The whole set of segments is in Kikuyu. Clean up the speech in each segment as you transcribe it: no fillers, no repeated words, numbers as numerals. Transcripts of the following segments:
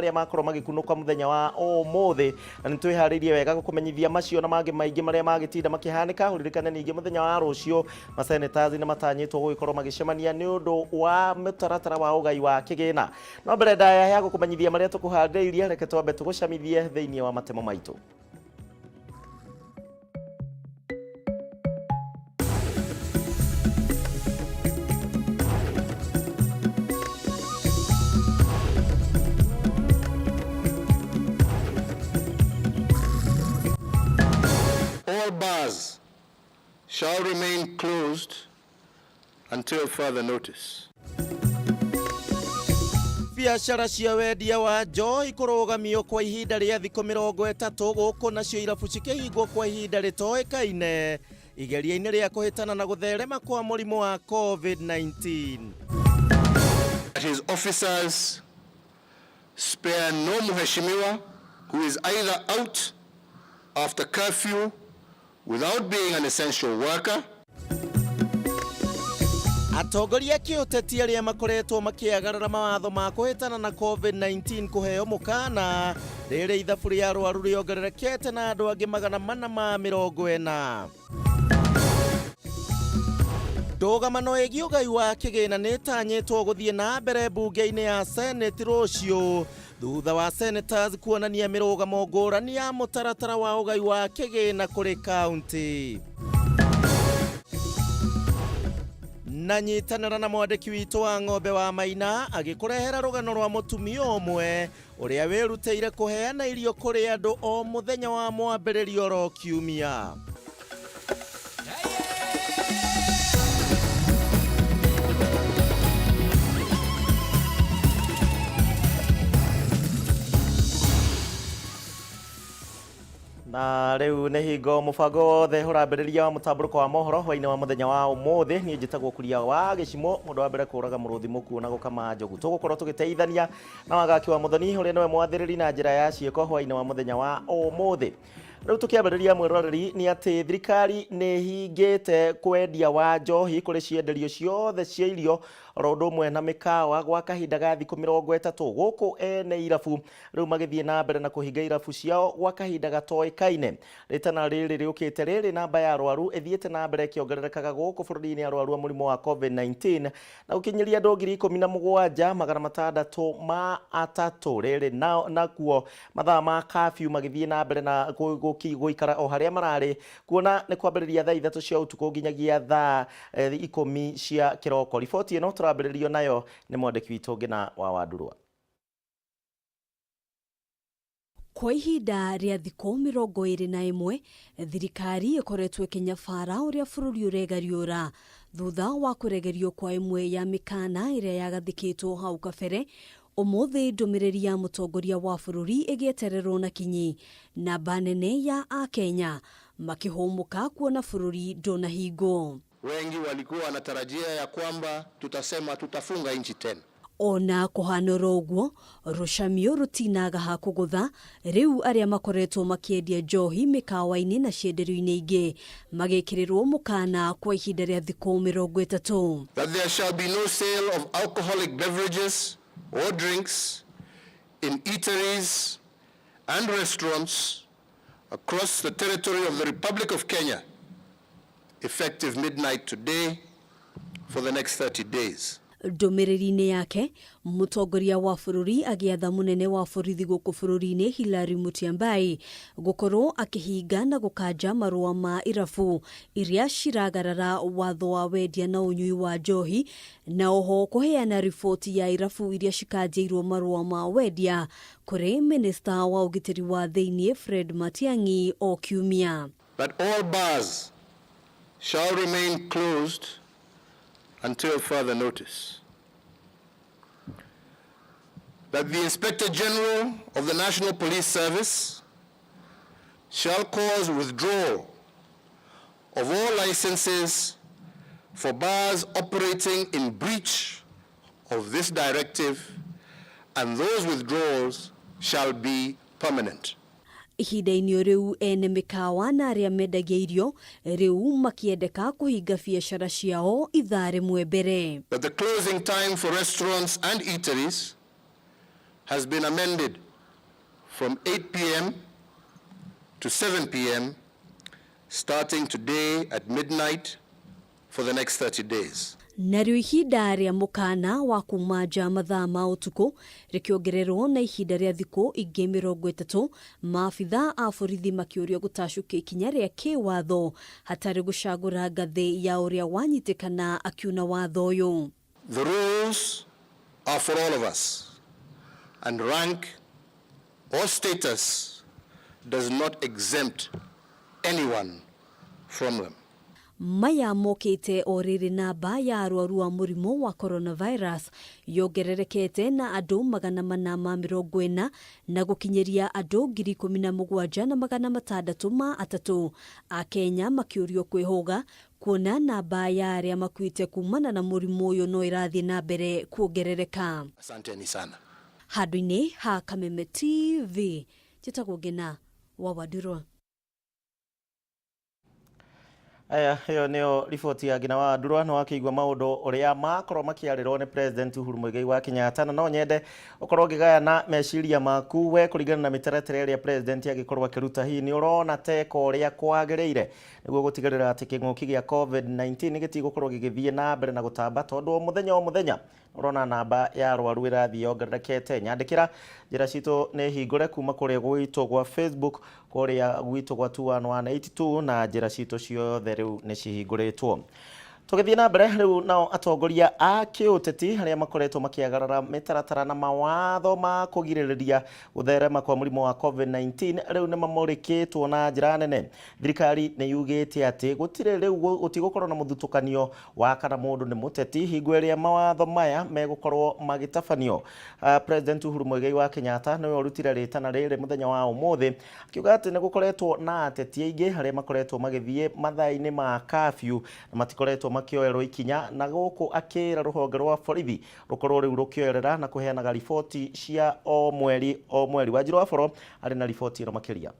Arĩa makorwo magĩkunũka mũthenya wa ũmũthĩ, na nĩ twĩharĩirie wega gũkũmenyithia macio na mangĩ maingĩ marĩa magĩtinda makĩhanĩka. Ũririkane ningĩ mũthenya wa rũciũ masenators nĩ matanyĩtwo gũgĩkorwo magĩcemania nĩ ũndũ wa mũtaratara wa ũgai wa kĩgĩna. No mbere ndaya ya gũkũmenyithia marĩa tũkũharĩirie, reke twambe tũgũcamithie thĩinĩ wa matemo maitũ. All bars shall remain closed until further notice. Biacara cia wendia wa njohi kũrũgamio kwa ihinda rĩa thikũ 30 gũkũ, nacio irabu cikĩhingwo kwa ihinda rĩtoĩkaine igeria-inĩ rĩa kũhĩtana na gũtherema kwa mũrimũ wa COVID-19. That his officers spare no mheshimiwa who is either out after curfew without being an essential worker. Atongoria a kĩũteti arĩa makoretwo makĩagarara mawatho ma kũhĩtana na COVID-19 kũheo mũkana rĩrĩ ithabu rĩa arwaru rĩongererekete na andũ angĩ 440. Ndũgamano ĩgiĩ ũgai wa kĩgĩna nĩ ĩtanyĩtwo gũthiĩ na mbere mbunge-inĩ ya Senate rũciũ thutha wa senators kuonania mĩrũgamo ngũrani ya mũtaratara wa ũgai wa kĩgĩna kũrĩ kaunti. Na nyitanĩra na mwandĩki witũ wa Ng'ombe wa Maina agĩkũrehera rũgano rwa mũtumia ũmwe ũrĩa wĩrutĩire kũheana irio kũrĩ andũ o mũthenya wa mwambĩrĩrio oro kiumia. Na rĩu nĩ hingo mũbango wothe ũrambĩrĩria wa mũtambũrũko wa mohoro hwainĩ wa mũthenya wa ũmũthĩ. Niĩ njĩtagwo Kuria wa Gĩcimo, mũndũ wa mbere kũraga mũrũthi mũkuũ na gũkama njogu. Tũgũkorwo tũgĩteithania na Wagaki wa Mũthoni ũrĩa nĩwe mwathĩrĩri na njĩra ya ciĩko hwainĩ wa mũthenya wa ũmũthĩ. Rĩu tũkĩambĩrĩria, mwĩroreri, nĩ atĩ thirikari nĩ ĩhingĩte kwendia wa njohi kũrĩ cienderio ciothe cia irio oro ũndũ ũmwe na mĩkawa gwa kahinda ga thikũ 30, gũkũ ene irabu rĩu magĩthiĩ na mbere na kũhinga irabu ciao gwa kahinda gatoĩkaine. Rĩtana rĩrĩ rĩũkĩte rĩrĩ namba ya arwaru ĩthiĩte na mbere ĩkĩongererekaga gũkũ bũrũri-inĩ, arwaru a mũrimũ wa COVID-19, na gũkinyĩria andũ 17,603. Rĩrĩ nakuo mathaa ma curfew magĩthiĩ na mbere na gũikara o harĩa mararĩ, kuona nĩ kwambĩrĩria thaa 3 cia ũtukũ nginyagia thaa 10 cia kĩroko. Riboti ĩno tũrambĩrĩrio nayo nĩ mwandĩki witũ Ngĩna wa Wandurwa. Kwa ihinda rĩa thikũ 21, thirikari ĩkoretwo ĩkĩnyabara ũrĩa bũrũri ũregariũra thutha wa kũregerio kwa ĩmwe ya mĩkana ĩrĩa yagathĩkĩtwo hau kabere. Ũmũthĩ ndũmĩrĩri ya mũtongoria wa bũrũri ĩgĩetererwo na kinyi, namba nene ya akenya makĩhũmũka kuona bũrũri ndũnahingwo. Wengi walikuwa wanatarajia ya kwamba tutasema tutafunga nchi tena. Ona kũhana oro ũguo, rũcamio rũtinaga ha kũgũtha. Rĩu arĩa makoretwo makĩendia njohi mĩkawa-inĩ na cienderio-inĩ ingĩ magĩkĩrĩrwo mũkana kwa ihinda rĩa thikũ 30. That there shall be no sale of alcoholic beverages or drinks in eateries and restaurants across the territory of the Republic of Kenya effective midnight today for the next 30 days. Ndũmĩrĩri-inĩ yake, mũtongoria wa bũrũri agĩatha mũnene wa borithi gũkũ bũrũri-inĩ Hilary Mutyambai gũkorwo akĩhinga na gũkanja marũa ma irabu iria ciragarara watho wa wendia na ũnyui wa njohi, na oho kũheana riboti ya irabu iria cikanjĩirwo marũa ma wendia kũrĩ minista wa ũgitĩri wa thĩinĩ Fred Matiang'i o kiumia. That all bars shall remain closed until further notice. That the Inspector General of the National Police Service shall cause withdrawal of all licenses for bars operating in breach of this directive, and those withdrawals shall be permanent. Ihinda-inĩ o rĩu, ene mĩkawa na arĩa mendagia irio rĩu makĩendeka kũhinga biacara ciao ithaa rĩmwe mbere. That the closing time for restaurants and eateries has been amended from 8 p.m. to 7 p.m. starting today at midnight for the next 30 days. Narĩo ihinda rĩa mũkana wa kuma nja mathaa ma ũtukũ rĩkĩongererwo na ihinda rĩa thikũ ingĩ 30, maabitha a borithi makĩũrio gũtacũkia ikinya rĩa kĩwatho hatarĩ gũcagũra ngathĩ ya ũrĩa wanyitĩkana akiuna watho ũyũ. The rules are for all of us, and rank or status does not exempt anyone from them. Maya mokĩte o rĩrĩ namba ya arwaru a mũrimũ wa coronavirus yongererekete na andũ 440 na gũkinyĩria andũ 17,603 a Kenya makĩũrio kwĩhũga kuona namba ya arĩa makuĩte kumana na mũrimũ ũyũ no ĩrathiĩ na mbere kuongerereka. Asanteni sana. Handũ-inĩ ha Kameme TV, njĩtagwo Ngina wa Wandirwa. Aya, ĩyo nĩyo riboti ya Ngina wa Wandurwa. Nĩ wakĩigua maũndũ ũrĩa makorwo makĩarĩrwo nĩ President Uhuru Muigai wa Kenyatta, na no nyende ũkorwo ũkĩgayana meciria maku we kũringana na mĩtaratara ĩrĩa President angĩkorwo akĩruta. Hihi nĩ ũrona teka ũrĩa kwagĩrĩire nĩguo gũtigĩrĩra atĩ kĩng'ũki gĩa COVID-19 gĩtigũkorwo gĩgĩthiĩ na mbere na gũtamba, tondũ o mũthenya o mũthenya ũrona namba ya arwaru ĩrathiĩ yongererekete? Nyandĩkĩra, njĩra citũ nĩ hingũre kuma kũrĩa gwitũ gwa Facebook, kũrĩa gwitũ gwa 21182, na njĩra citũ ciothe rĩu nĩ cihingũrĩtwo. Tũgĩthiĩ na mbere rĩu, nao atongoria a kĩũteti arĩa makoretwo makĩagarara mĩtaratara na mawatho ma kũgirĩrĩria gũtherema kwa mũrimũ wa COVID-19 rĩu nĩ mamũrĩkĩtwo na njĩra nene. Thirikari nĩ yugĩte atĩ gũtirĩ rĩu gũtigũkorwo na mũthutũkanio wa kana mũndũ nĩ mũteti hingo ĩrĩa mawatho maya megũkorwo magĩtabanio. President Uhuru Muigai wa Kenyatta nĩwe ũrutire rĩtana rĩrĩ mũthenya wa ũmũthĩ, akiuga atĩ nĩ gũkoretwo na ateti aingĩ arĩa makoretwo magĩthiĩ mathaa-inĩ ma curfew na matikoretwo makĩoerwo ikinya, na gũkũ akĩra rũhonge rwa borithi rũkorwo rĩu rũkĩoerera na kũheanaga riboti cia o mweri o mweri. Wanjiru wa Boro arĩ na riboti ĩno makĩria.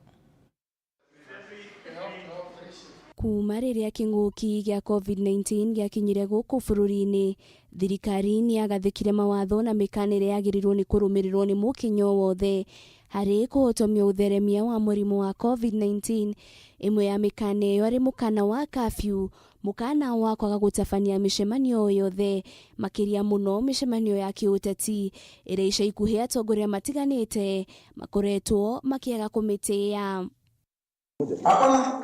Kuma rĩrĩa kĩng'ũki gĩa COVID-19 gĩakinyire gũkũ bũrũri-inĩ, thirikari nĩ yagathĩkire mawatho na mĩkana ĩrĩa yagĩrĩirwo nĩ kũrũmĩrĩrwo nĩ mũkenya o wothe harĩ kũhotomia ũtheremia wa mũrimũ wa COVID-19. Ĩmwe ya mĩkana ĩyo arĩ mũkana wa curfew, mũkana wa kwaga gũtabania mĩcemanio o yothe, makĩria mũno mĩcemanio ya kĩũteti ĩrĩa ica ikuhĩ atongoria matiganĩte makoretwo makĩaga kũmĩtĩĩa. Hapana,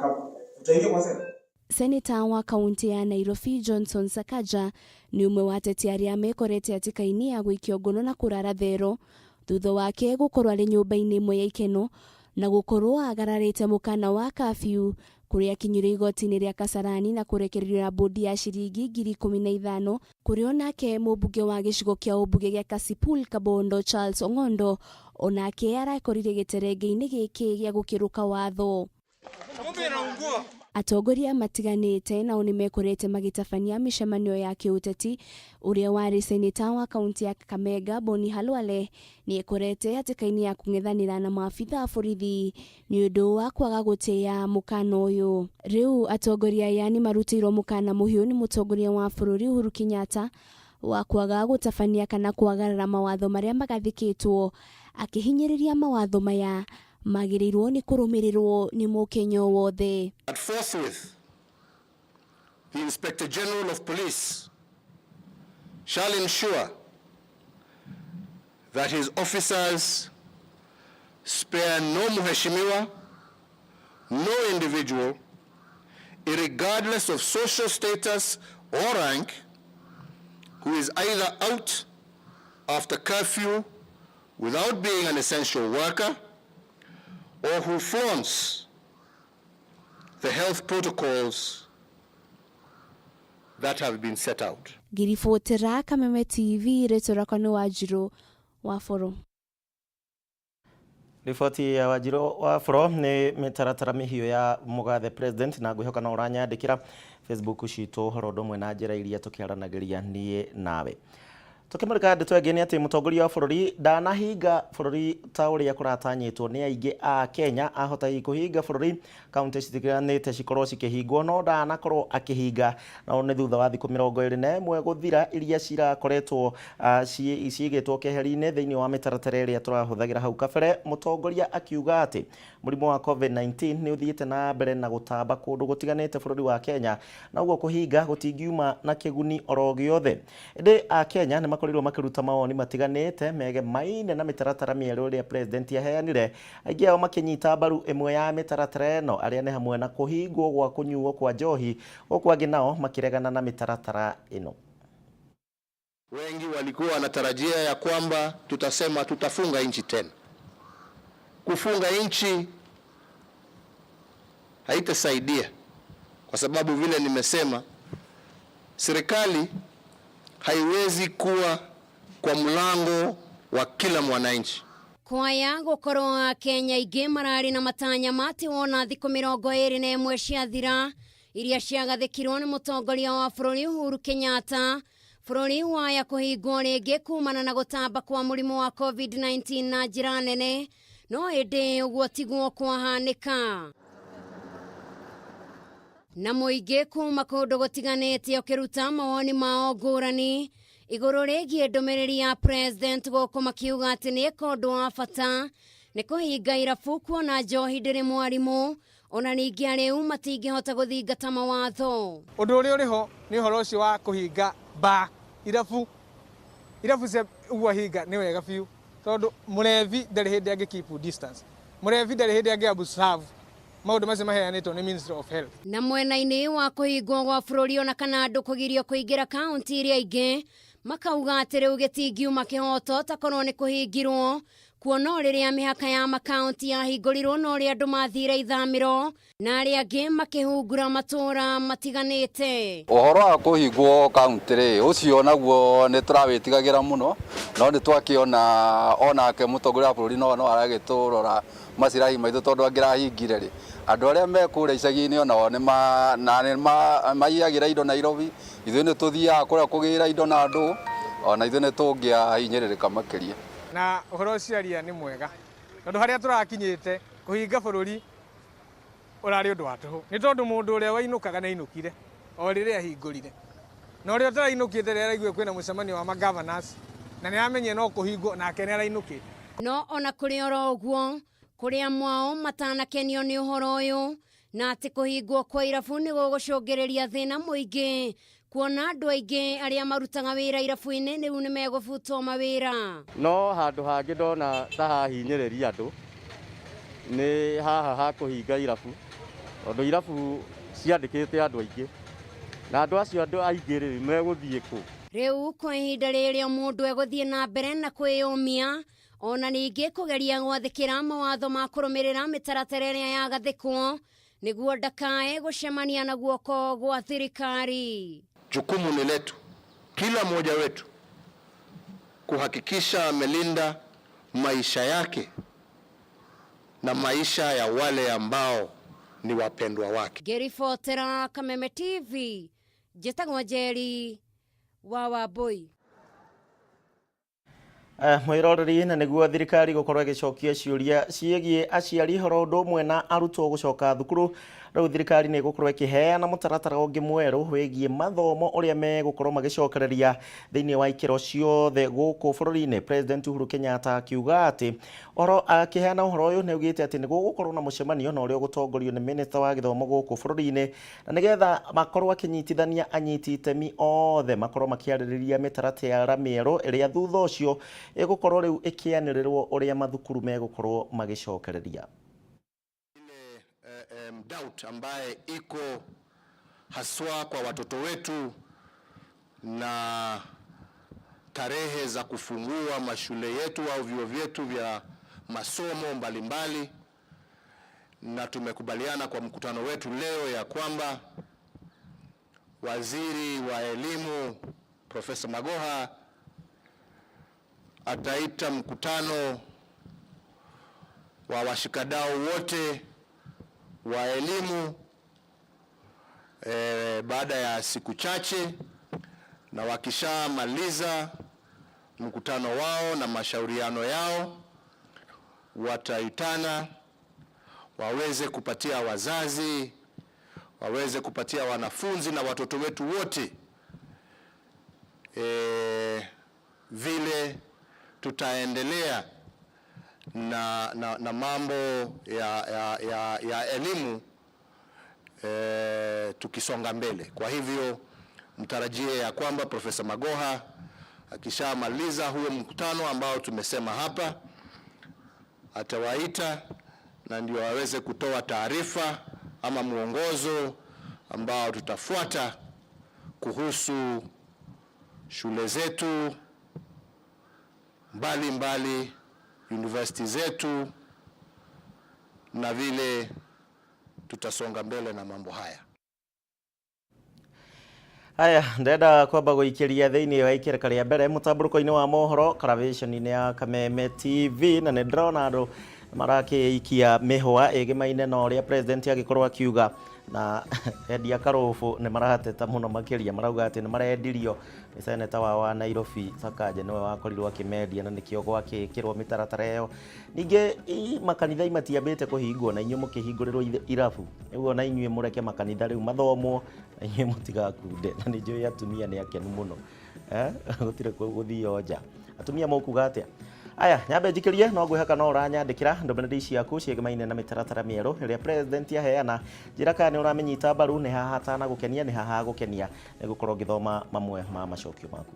utaingia kwa sera. Seneta wa kaunti ya Nairobi Johnson Sakaja nĩ ũmwe wa ateti arĩa mekorete hatĩka-inĩ ya gũikio ngono na kũrara thero thutha wake gũkorwo arĩ nyũmba-inĩ ĩmwe ya ikeno na gũkorwo agararĩte mũkana wa curfew, kũrĩa akinyire igoti-inĩ rĩa Kasarani na kũrekererio na bodi ya ciringi 15,000, kũrĩa onake mũmbunge wa gĩcigo kĩa ũmbunge gĩa Kasipul Kabondo Charles Ong'ondo onake arakorire gĩterenge-inĩ gĩkĩ gĩa gũkĩrũka watho. Atongoria matiganĩte nao nĩ mekorete magĩtabania mĩcemanio ya kĩũteti. Ũrĩa warĩ seneta wa kaunti ya Kakamega Boni Khalwale nĩ ekorete hatĩka-inĩ ya kũng'ethanĩra na maabitha a borithi nĩ ũndũ wa kwaga gũtĩĩa mũkana ũyũ. Rĩu atongoria aya nĩ marutĩirwo mũkana mũhiũ nĩ mũtongoria wa bũrũri Uhuru Kenyatta wa kwaga gũtabania kana kwagarara mawatho marĩa magathĩkĩtwo, akĩhinyĩrĩria mawatho maya magĩrĩirwo nĩ kũrũmĩrĩrwo nĩ mũkenya o wothe. That forthwith, the Inspector General of Police shall ensure that his officers spare no mheshimiwa, no individual, irregardless of social status or rank, who is either out after curfew without being an essential worker or who flaunts the health protocols that have been set out. Ngĩribotera Kameme TV, rĩtwa rĩakwa nĩ Wanjirũ wa Boro. Riboti ya Wanjirũ wa Boro nĩ mĩtaratara mĩhiũ ya mũgathe President, na ngwĩhoka no ũranyandĩkĩra Facebook citũ ũhoro ũndũ ũmwe na njĩra iria tũkĩaranagĩria niĩ nawe. Tukimurika ndeto ĩngĩ nĩ atĩ mũtongoria wa bũrũri ndanahinga bũrũri ta ũrĩa kũratanyĩtwo nĩ aingĩ a Kenya. Ahota hihi kũhinga bũrũri kaunti citiganĩte cikorwo cikĩhingwo, no ndanakorwo akĩhinga, na nĩ thutha wa thikũ 21 gũthira iria cirakoretwo ciigĩtwo keheri-inĩ thĩinĩ wa mĩtaratara ĩrĩa tũrahũthagĩra hau kabere. Mũtongoria akiuga atĩ mũrimũ wa COVID-19 nĩ ũthiĩte na mbere na gũtamba kũndũ gũtiganĩte bũrũri wa Kenya, na ũguo kũhinga gũtingiuma na kĩguni oro gĩothe. Ĩndĩ a Kenya nĩ makorirwo makĩruta mawoni matiganĩte megemaine na mĩtaratara mĩerũ ĩrĩa president aheanire, aingĩ ao makĩnyita mbaru ĩmwe ya mĩtaratara ĩno, arĩa nĩ hamwe na kũhingwo gwa kũnyuo kwa njohi, gũkũ angĩ nao makĩregana na mĩtaratara ĩno. Wengi walikuwa wanatarajia ya kwamba tutasema tutafunga nchi tena. Kufunga nchi haitasaidia kwa sababu vile nimesema, serikali haiwezi kuwa kwa mlango wa kila mwananchi. Kwaya gukorwo Akenya aingĩ mararĩ na matanya ma atĩ wona thikũ 21 ciathira iria ciagathĩkirwo nĩ mũtongoria wa bũrũri Uhuru Kenyatta, bũrũri waya kũhingwo rĩngĩ kumana na gũtamba kwa mũrimũ wa COVID-19 na njĩra nene, no ĩndĩ ũguo tiguo kwahanĩka. Na mũingĩ kuma kũndũ gũtiganĩte ũkĩruta mawoni mao ngũrani igũrũ rĩgiĩ ndũmĩrĩri ya president, gũkũ makiuga atĩ nĩ eka ũndũ wa bata nĩ kũhinga irabu kuona njohi ndĩrĩ mwarimũ, ona ningĩ arĩu matingĩhota gũthingata mawatho. Ũndũ ũrĩa ũrĩ ho nĩ ũhoro ũcio wa kũhinga ba irabu irabu cia ũguo ahinga nĩ wega biũ, tondũ mũrevi ndarĩ hĩndĩ angĩ keep distance, mũrevi ndarĩ hĩndĩ angĩ observe maũndũ macio maheanĩtwo nĩ Ministry of Health. Na mwena-inĩ wa kũhingwo gwa bũrũri ona kana andũ kũgirio kũingĩra kaunti iria ingĩ, makauga atĩ rĩu gĩtingiuma kĩhoto takorwo nĩ kũhingirwo, kuona rĩrĩa mĩhaka ya makaunti yahingũrirwo na ũrĩa andũ mathire ithamĩro na arĩa angĩ makĩhungura matũũra matiganĩte. Ũhoro wa kũhingwo kaunti rĩ, ũcio naguo nĩ tũrawĩtigagĩra mũno, no nĩ twakĩona onake mũtongoria wa bũrũri no aragĩtũrora macirahi maitũ, tondũ angĩrahingire rĩ, andũ arĩa me kũrĩa icagi-inĩ onao nĩ maiyagĩra indo Nairobi, ithuĩ nĩ tũthiaga kũrĩa kũgĩra indo na andũ, ona ithuĩ nĩ tũngĩahinyĩrĩrĩka makĩria. Na ũhoro ũcio aria nĩ mwega, tondũ harĩa tũrakinyĩte kũhinga bũrũri ũrarĩ ũndũ wa tũhũ, nĩ tondũ mũndũ ũrĩa wainũkaga nĩ ainũkire o rĩrĩa ahingũrire, na ũrĩa ũtarainũkĩte rĩrĩa araiguire kwĩna mũcemanio wa ma-governors na nĩ amenyire no kũhingwo, nake nĩ arainũkĩte. No ona kũrĩ oro ũguo, kũrĩa mwao matanakenio nĩ ũhoro ũyũ na atĩ kũhingwo kwa irabu nĩ gũgũcũngĩrĩria thĩna mũingĩ, kuona andũ aingĩ arĩa marutaga wĩra irabu-inĩ rĩu nĩ megũbutwo mawĩra. No handũ hangĩ ndona ta hahinyĩrĩria andũ nĩ haha ha kũhinga irabu, tondũ irabu ciandĩkĩte andũ aingĩ, na andũ acio andũ aingĩ rĩ megũthiĩ kũ? Rĩu kwa ihinda rĩrĩ o mũndũ egũthiĩ na mbere na kwĩyũmia, ona ningĩ kũgeria gwathĩkĩra mawatho ma kũrũmĩrĩra mĩtaratara ĩrĩa yagathĩkwo nĩguo ndakae gũcemania na guoko gwa thirikari. Jukumu ni letu, kila mmoja wetu kuhakikisha amelinda maisha yake na maisha ya wale ambao ni wapendwa wake. Ngĩribotera Kameme TV, njĩtagwo Njeri wa Wambui. Mwiroreri, na nĩguo thirikari gũkorwo ĩgĩcokia ciũria ciĩgiĩ aciari horo ũndũ ũmwe na arutwo gũcoka thukuru, rĩu thirikari nĩ ĩgũkorwo ĩkĩheana mũtaratara ũngĩ mwerũ wĩgiĩ mathomo ũrĩa megũkorwo magĩcokereria thĩinĩ wa ikĩro ciothe gũkũ bũrũri-inĩ. President Uhuru Kenyatta akiuga atĩ akĩheana ũhoro ũyũ nĩ augĩte atĩ nĩ gũgũkorwo na mũcemanio na ũrĩa ũgũtongorio nĩ minista wa gĩthomo gũkũ bũrũri-inĩ, na nĩgetha makorwo akĩnyitithania anyiti itemi othe makorwo makĩarĩrĩria mĩtaratara mĩerũ ĩrĩa thutha ũcio ĩgũkorwo rĩu ĩkĩanĩrĩrwo ũrĩa mathukuru megũkorwo magĩcokereria. Doubt ambaye iko haswa kwa watoto wetu na tarehe za kufungua mashule yetu au vyuo vyetu vya masomo mbalimbali, na tumekubaliana kwa mkutano wetu leo ya kwamba waziri wa elimu Profesa Magoha ataita mkutano wa washikadau wote wa elimu baada ya siku chache, na wakishamaliza mkutano wao na mashauriano yao, wataitana waweze kupatia wazazi, waweze kupatia wanafunzi na watoto wetu wote vile tutaendelea na mambo ya elimu tukisonga mbele. Kwa hivyo mtarajie ya kwamba Profesa Magoha akishamaliza huo mkutano ambao tumesema hapa, atawaita na ndio aweze kutoa taarifa ama mwongozo ambao tutafuata kuhusu shule zetu mbalimbali, university zetu na vile tutasonga mbele na mambo haya. Haya, ndenda kwamba guikiria thiini wa ikereka ria mbere mutamburuko-ini wa mohoro karavation-ini ya Kameme TV, na nĩ ndĩrona andũ marakiikia mĩhwa ĩgĩmaine na ũrĩa president agĩkorwo akiuga, na endia karũbũ nĩ marateta mũno makĩria, marauga atĩ nĩ marendirio nĩ seneta wao wa Nairobi Sakaja, nĩwe wakorirwo akĩmendia na nĩkĩo gwakĩkĩrwo mĩtaratara ĩyo. Ningĩ makanitha matiambĩte kũhingwo na inyuĩ mũkĩhingũrĩrwo irabu, nĩguo na inyuĩ mũreke makanitha rĩu mathomwo na inyuĩ mũtigakunde, na nĩ njũĩ atumia nĩ akenu mũno, gũtirĩ gũthio nja. Atumia mũkuga atĩa? Aya, nyambe njikirie no ngwĩhoka no ũranyandĩkĩra ndũmĩrĩri ciaku ciĩgemaine na mĩtaratara mĩerũ ĩrĩa president aheana. Njĩra kana nĩ ũramĩnyita mbaru, nĩ haha hatanagũkenia, nĩ haha gũkenia, nĩ gũkorwo ngĩthoma mamwe ma macokio maku.